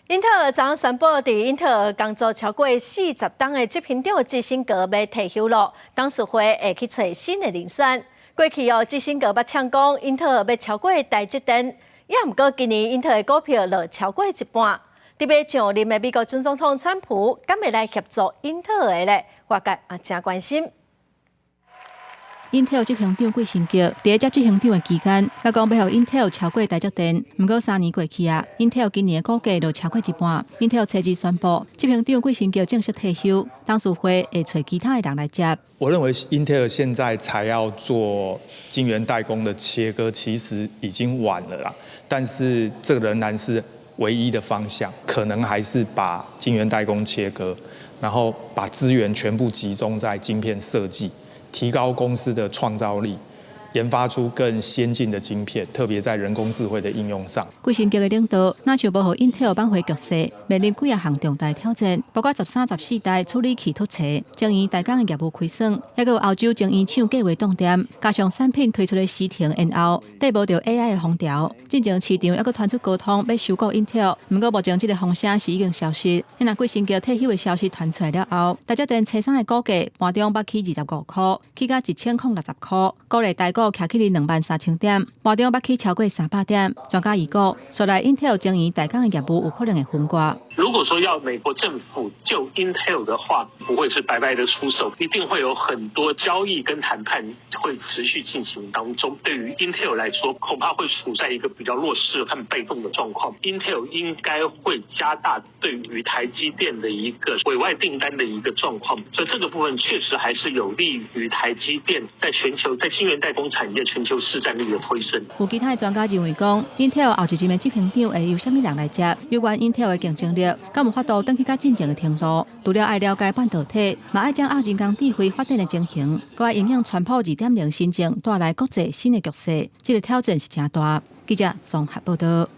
英特爾昨宣布，佇英特爾工作超過40冬的執行長基辛格欲退休囉，董事會會去揣新的人選。過去哦，基辛格捌嗆講，英特爾欲超過台積電，也毋過今年英特爾股票落超過一半。準備上任的美國準總統川普，敢會來協助英特爾咧？外界也誠關心。英特爾執行長季辛格佇接執行長的期間，捌講欲予英特爾超過台積電。毋過3年過去啊，英特爾今年的股價落超過一半。英特爾初二宣布，執行長季辛格正式退休，董事會會揣其他的人來接。我認為英特爾現在才要做晶圓代工的切割，其實已經晚了啦。但是這個仍然是唯一的方向，可能還是把晶圓代工切割，然後把資源全部集中在晶片設計。提高公司的創造力，研發出更先進的晶片，特別在人工智慧的應用上。季辛格的領導，若像無予英特爾挽回局勢，面臨幾仔項重大挑戰，包括13、14代處理器突冊、晶圓代工的業務虧損，抑閣有歐洲晶圓廠計劃凍電，加上產品推出的時程延後，綴無著 AI 的風潮。進前市場抑閣傳出高通欲收購英特爾，毋過目前這个風聲是已經消失。若季辛格退休的消息傳出來了後，台積電初三的股價盤中捌起25箍，起到1060箍，股價台股徛起佇23,000點，盤中捌起超過300點。專家預估，紲來英特爾晶圓代工的業務有可能會分割。如果說要美國政府救 Intel 的話，不會是白白的出手，一定會有很多交易跟談判會持續進行當中。對於 Intel 來說，恐怕會處在一個比較弱勢和被動的狀況。Intel 應該會加大對於台積電的一個委外訂單的一個狀況，所以這個部分確實還是有利於台積電在全球在晶圓代工產業全球市佔率的推升。有其他的專家認為講，英特爾後一任的執行長會由啥物人來接？有關英特爾的競爭力，敢有法度轉去較進前的程度？除了愛了解半導體，嘛愛掌握人工智慧發展的情形，閣愛因應川普2.0新政帶來國際新的局勢，這个挑戰是誠大。記者綜合報導。